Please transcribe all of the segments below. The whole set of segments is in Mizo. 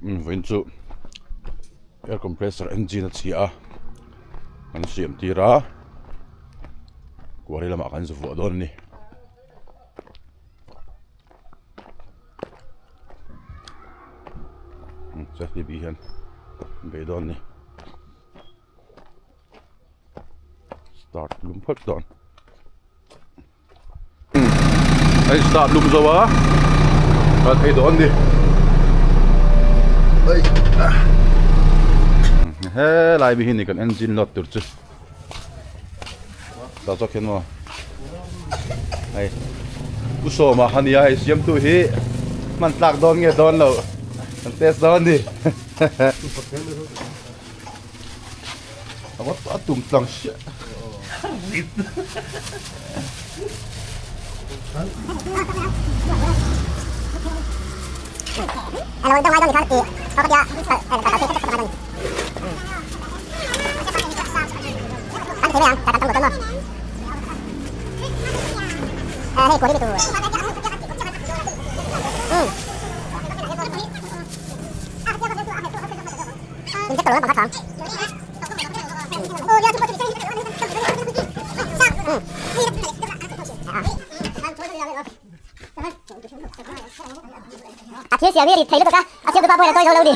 Vawiin chu air compressor engine a chhia a kan siam tir a quarry lamah kan zu vuah dawn a ni. J C B hian bei dawn a ni. Start lum phawt dawn. Hei start lum zo a kal thei dawn ni hei helai mi hi ni kan engine load tur chu ta zawk hian maw hei u sawma a nia hei siamtu hi hman tlak dawn nge dawn lo kan test dawn ni A tum tlang hriat. A thil siam hi a rit thei lutuk a, a siamtu pa pawhin a chawi zo lo ni.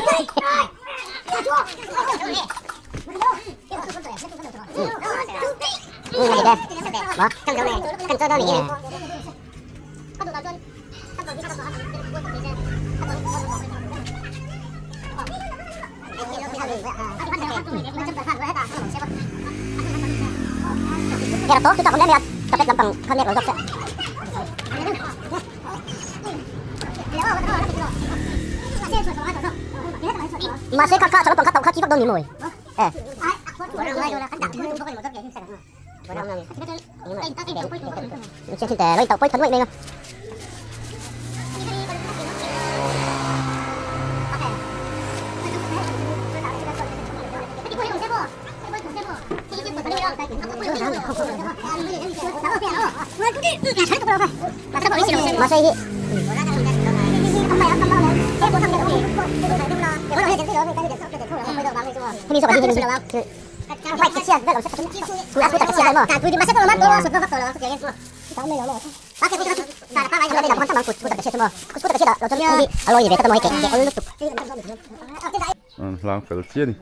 An hlang fel chiah a ni.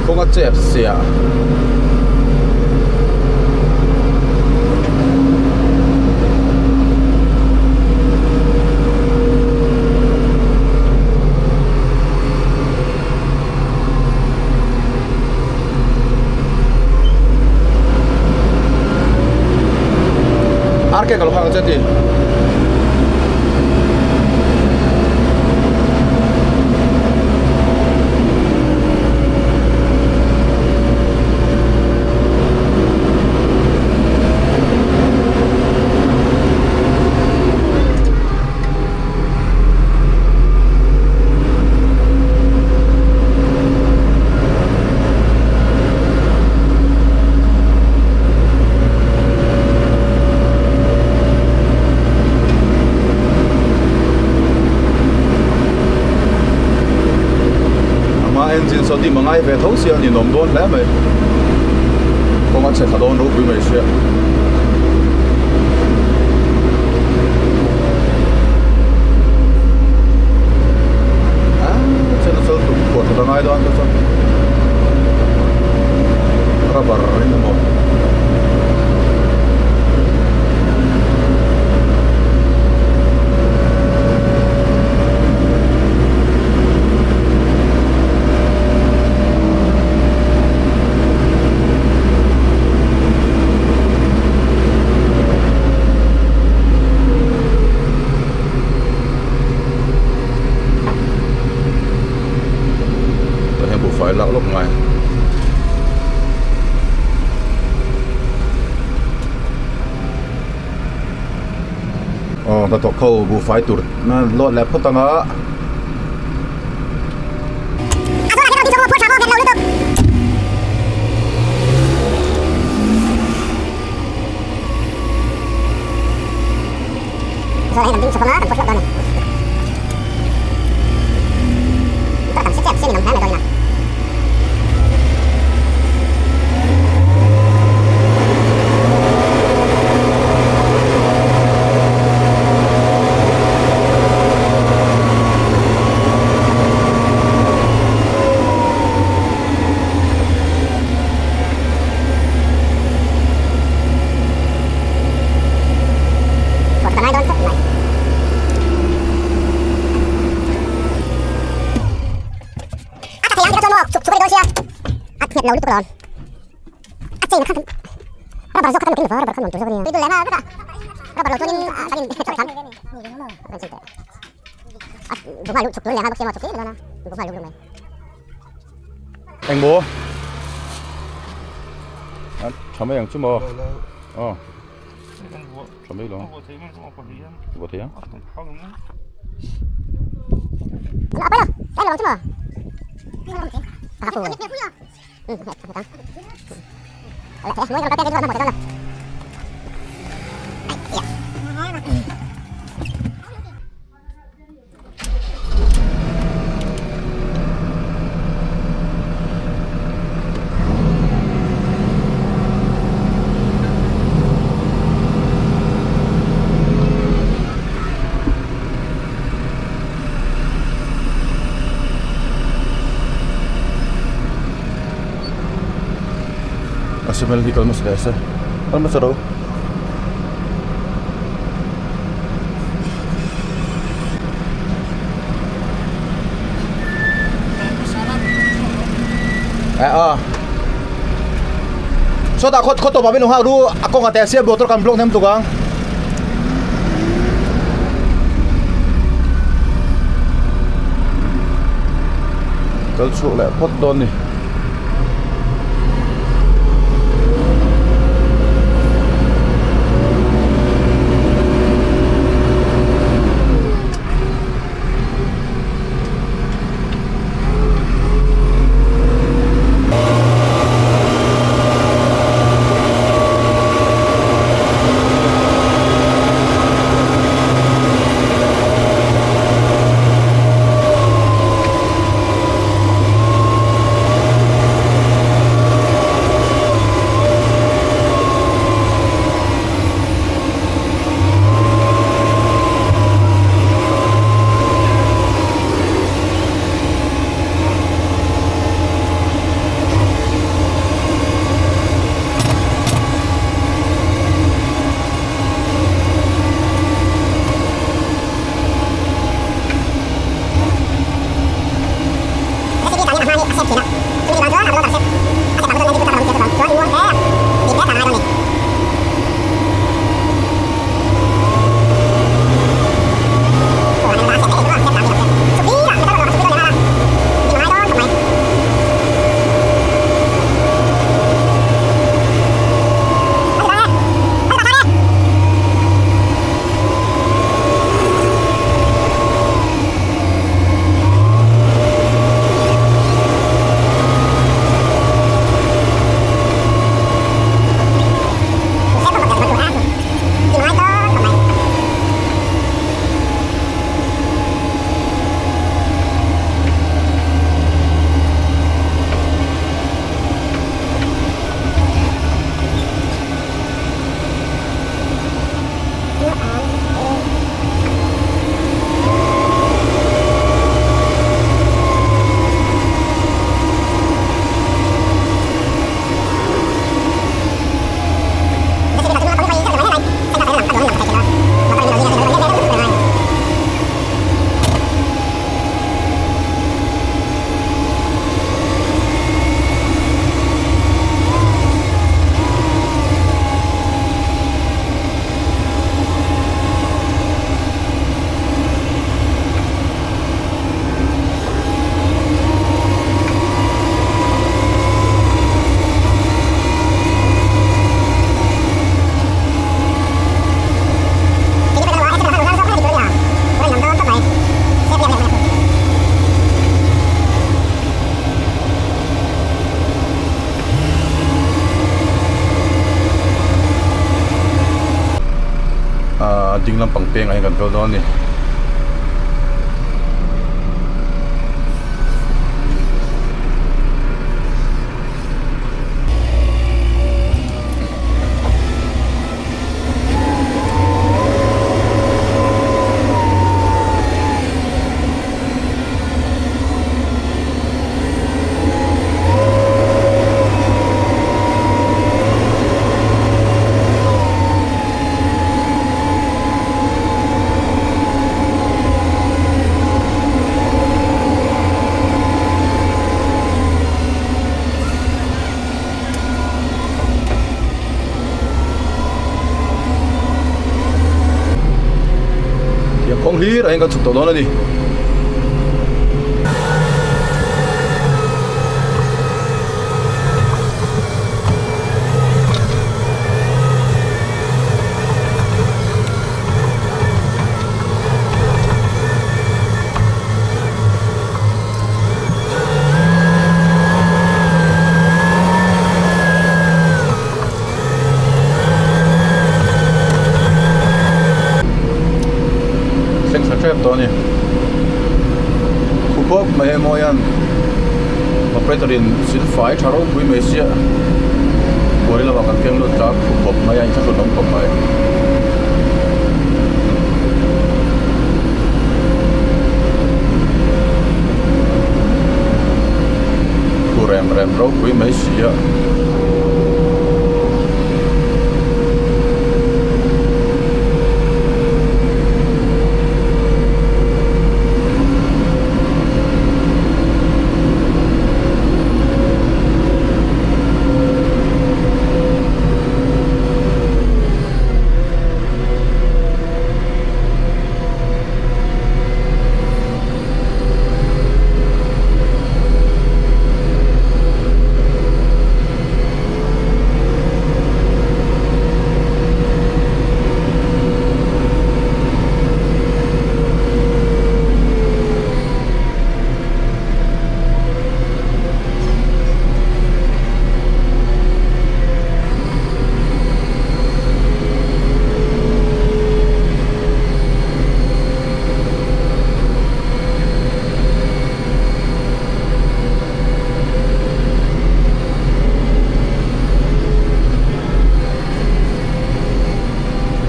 Kawng a chep sia. Arke ka lo nghak ang che a ti. Ama engine saw dim a ngai ve tho sia a ninawm dawn hle mai kawng a chhe thla dawn ropui mai sia. Chen a chal tum phuah that a ngai dawn te chuan rubber in emaw Tah hian buhfai lak lawk ngai aw hnathawk ho buhfai tur na lawt leh phawt ang a. Engmaw? A tha mai ang chu maw? Aw. Tha mai lo. Vuah thei ang. A cement hi kal hmasa leh se kal hmasa ro. Sawtah khaw khaw tawpah min lo nghak ru a kawngah te a siam motor kan block hnem tuk ang. Kal chhuak leh phawt dawn ni. Ahh ding lampang pengah hian kan kal dawn a ni. hlir ah hian kan chhuk tawh dawn a ni. Thleng thla tep tawh a ni khu khawp mai a mawi a operator in silfai tha ropui mai sia buai lamah kan keng lut ta khu khawp mai a inthlahrun awm khawp mai. Khu rem rem ropui mai sia.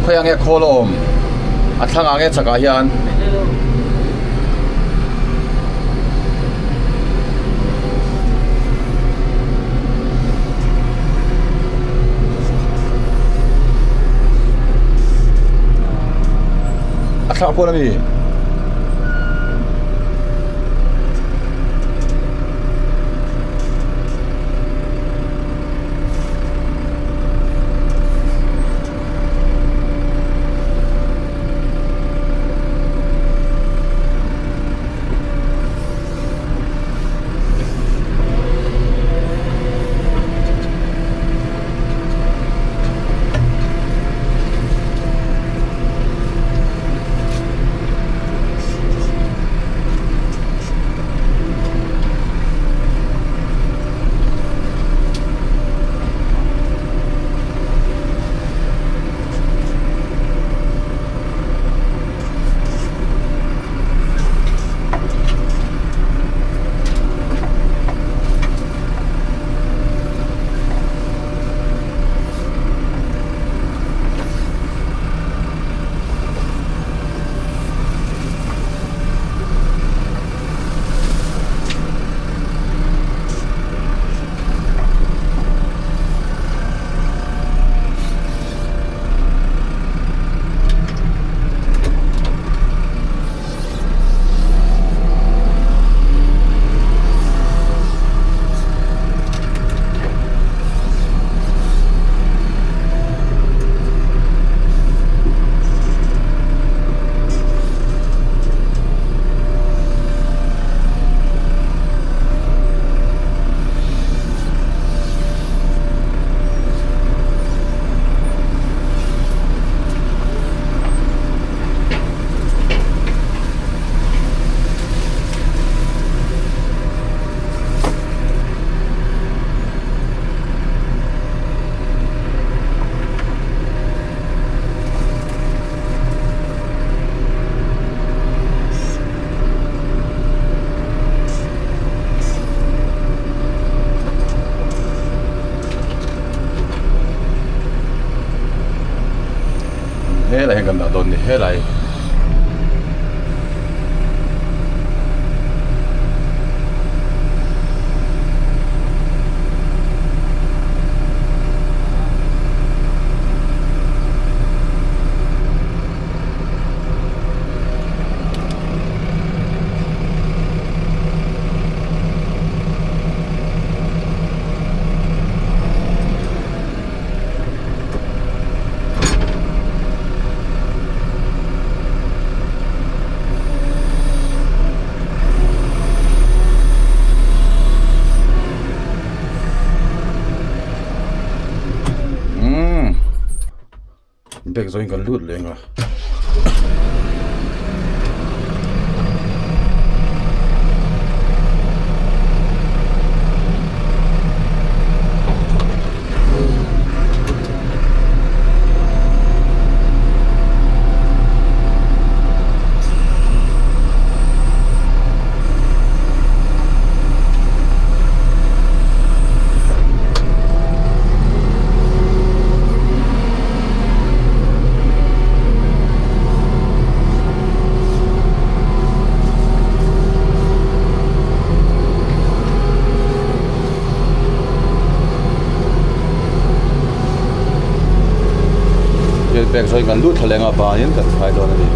Khawi ang nge khawl a awm a thlang ah nge chak ah hian a thlang kual a mi. Helai hian kan dah dawn ni helai. pek zawngin kan lut leh ang a. Pek zawin kan lut thla leng a banin kan khai dawn a ni.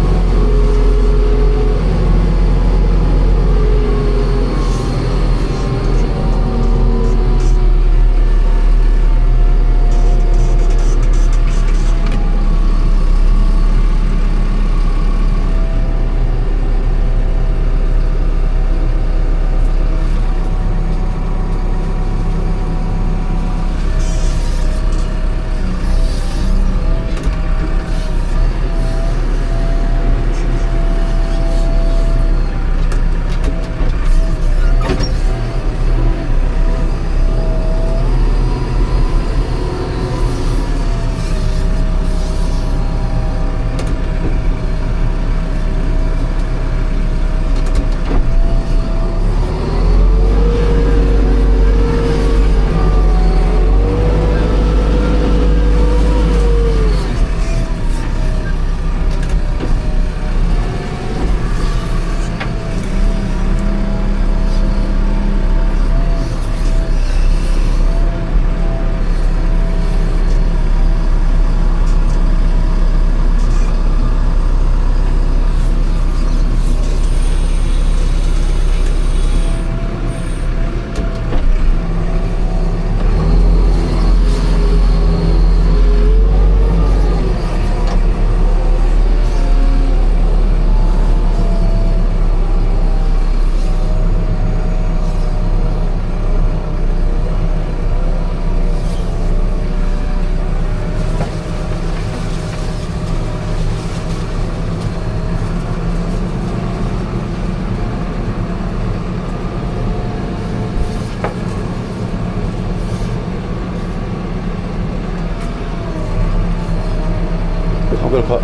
Khawvel kha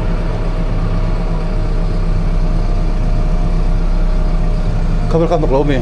khawvel kha hnawk lo mi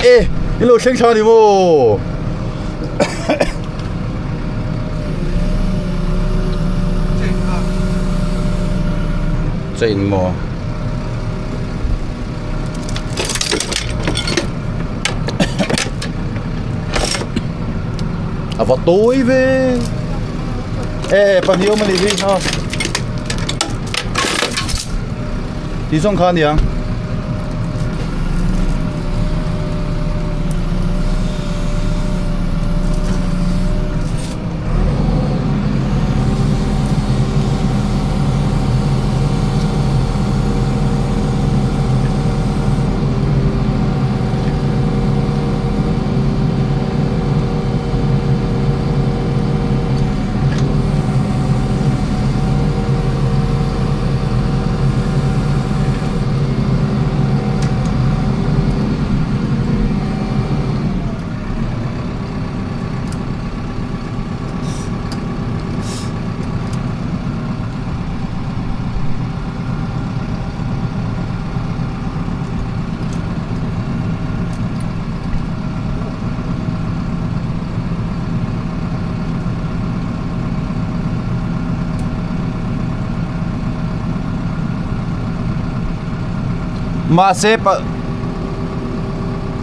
E in lo thleng thla ni maw chain maw A va tawi ve e pahnih awm a nih hi ha tih zawng kha a ni ang. Mahse pa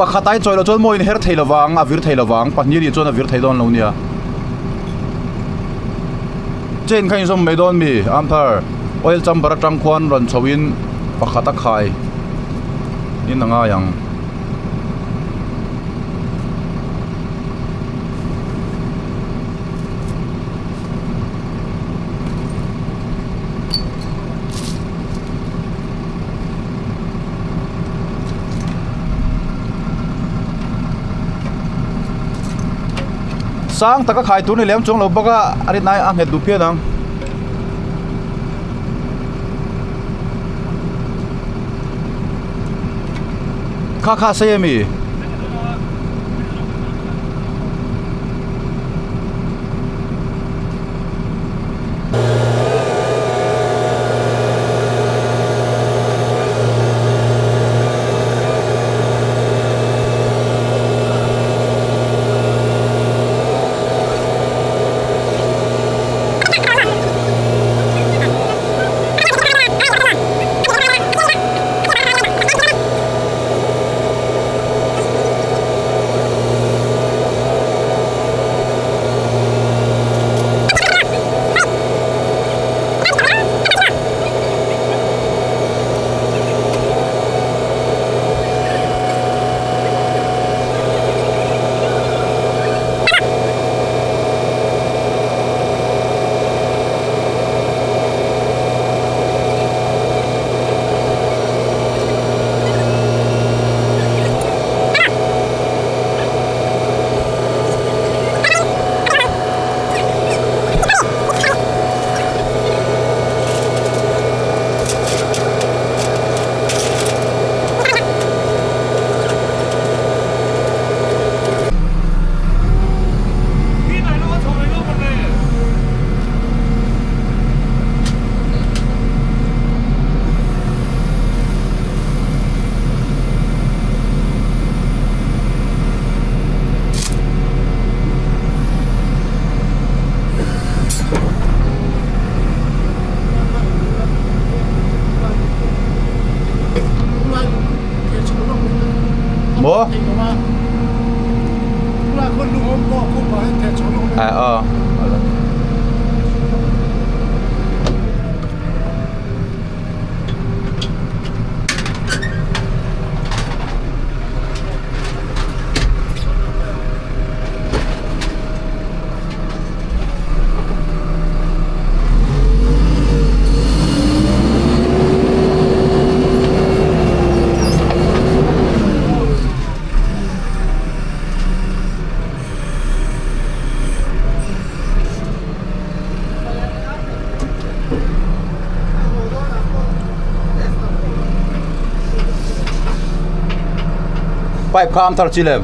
Pakhat ai chawi loh chuan maw in her thei lovang, a vir thei lovang, pahnih nih chuan a vir thei dawn lo nia. Chain kha inzawm mai dawn mi, Amthar, oil chamber atang khuan rawn chho in pakhat a khai in a ngai ang. Sang taka khai tur ni lem chuang lo bawk a a rin ai a nghet duh phian ang. Kha kha sei ami? Maw? À, ờ. Pipe kha am thar chi lem.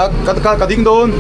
Ala ka ka ka ding dawn.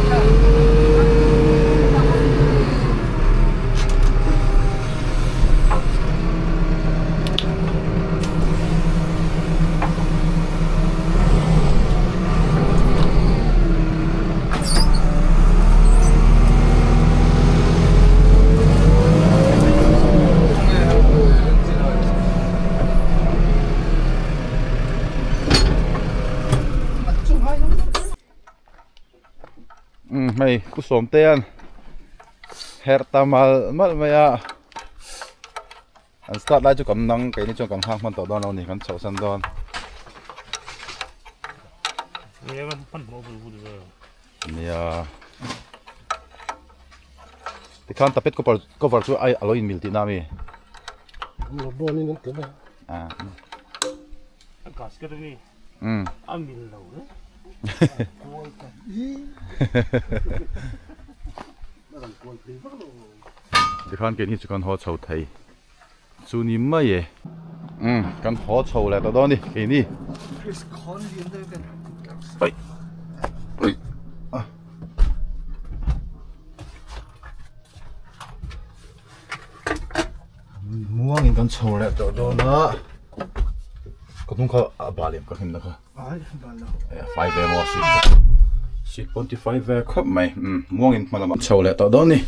Hei Pu Sawmtea'n herh ta mal mal mai a an start lai chu kan nang keini chuan kan nghak hman tawh dawn lo a ni kan chhohsan dawn. Nia tikhan tapet cover cover chu ai alo in mil tihna ami a gasket ani um a mil lo e tikhan keini chu kan haw chho thei chu ni mai e um kan haw chho leh ta dawn a ni keini oi oi a muangin kan chho leh tawh dawn a ka hnung kha a bal em ka hlimna kha a fai ve maw seat seat pawn ti fai ve khawp mai um muangin hma lamah chho leh tawh dawn a ni.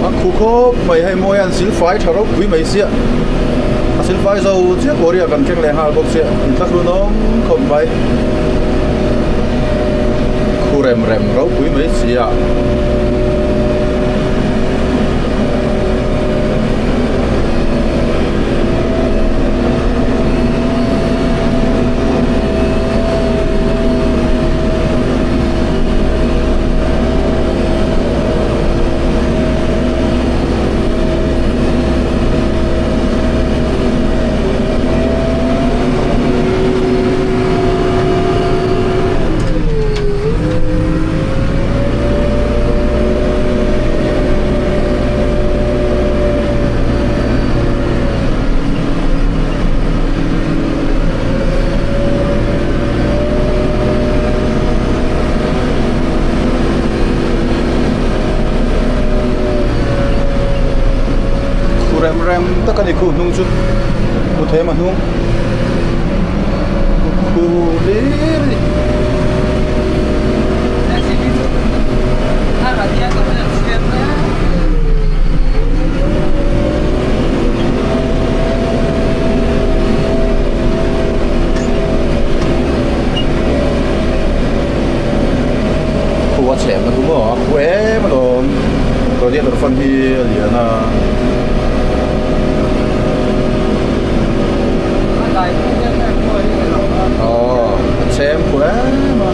A khu khawp mai hei mawi a an silfai tha ropui mai sia a silfai zo chiah pawh riak an keng leh nghal bawk sia an thlahrunawm khawp mai khu rem rem ropui mai sia. Khu rem rem tak a ni khu hnung chu hmu thei a hnung khu hlir a ni. Khu a chhem na chu maw a khu em alawm radiator fan hi a lian a. Aw a chhem khu em a.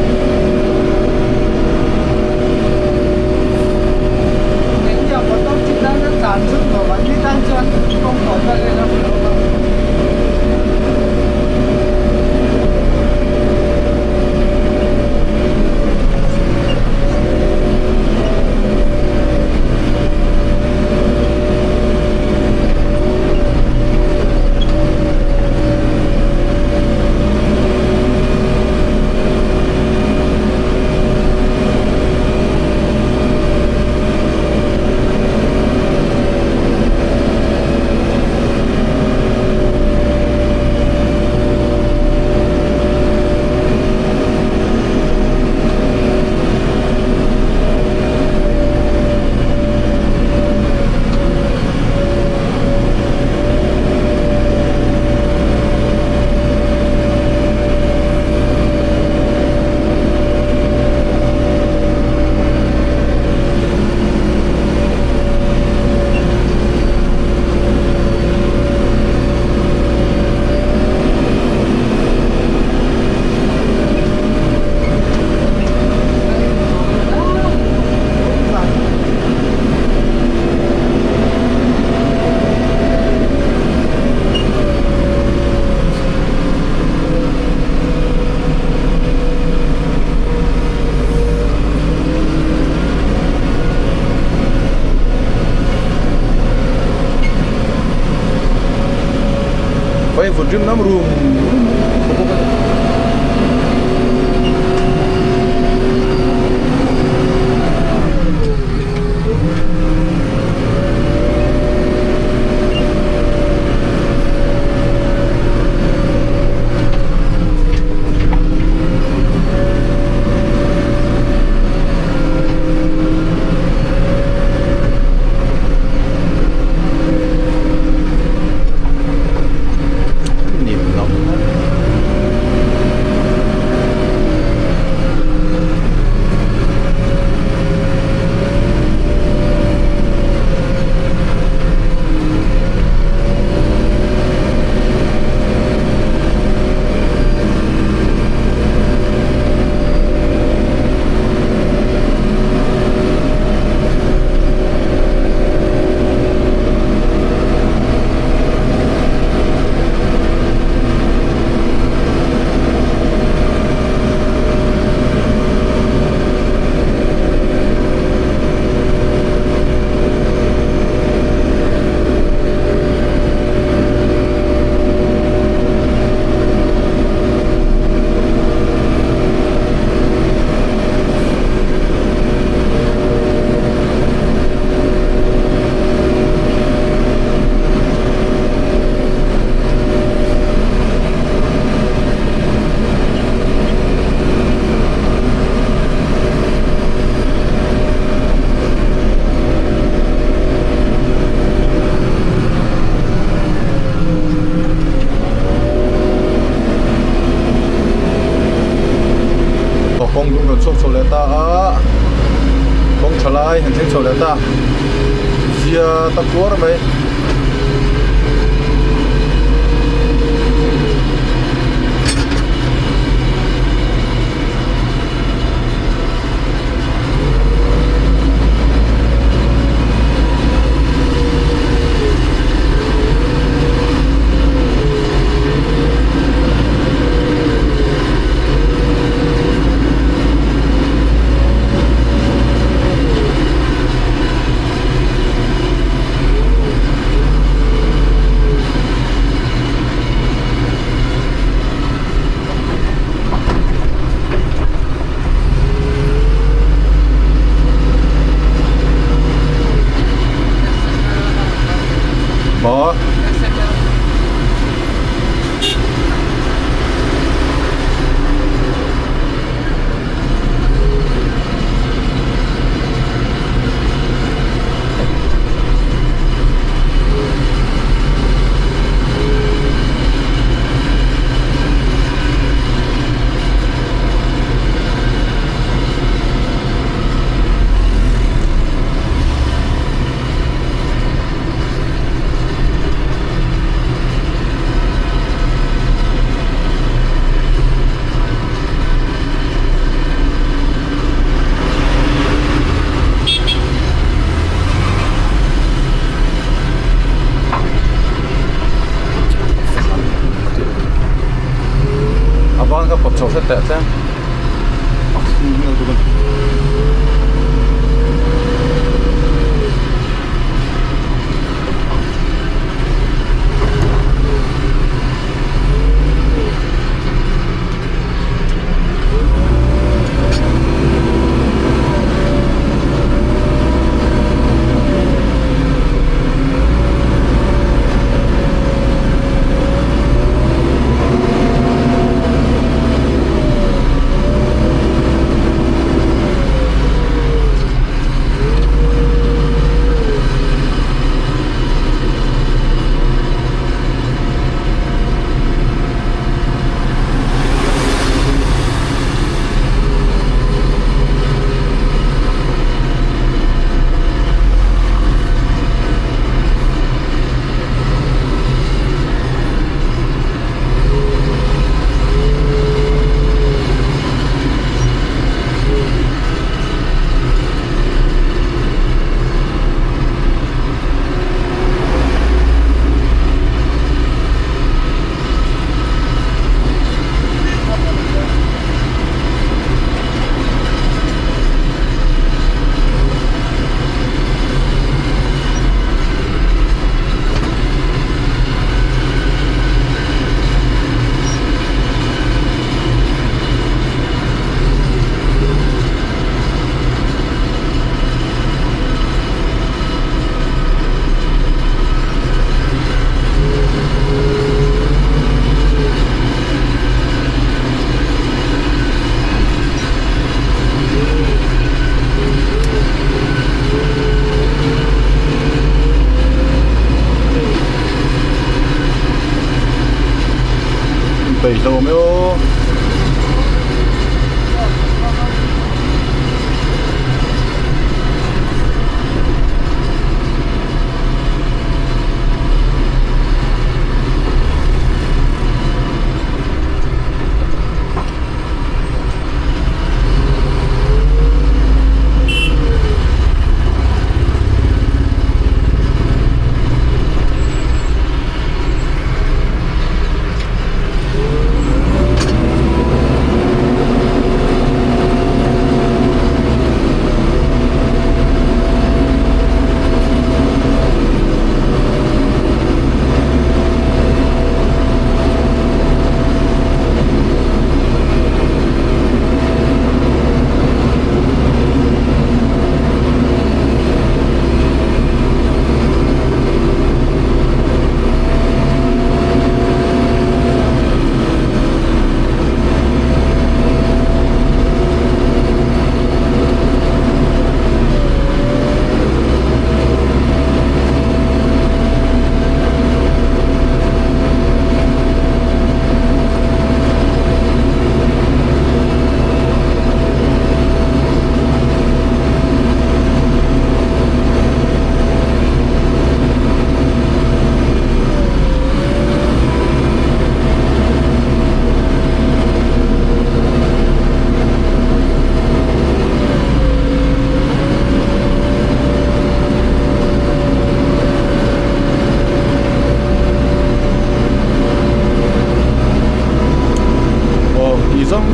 rim nam rum rum bawk a ni. Nim nam. Kawng dung kan chhuak chho leh ta a, kawng tha lai han thleng chho leh ta zia ta kuar mai. Maw? A ban kha pawt chho hret teh tlem.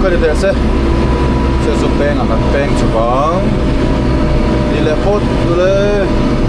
kha ni teh se. Che chu peng ah kan peng chhuk ang. Ni leh phawt le.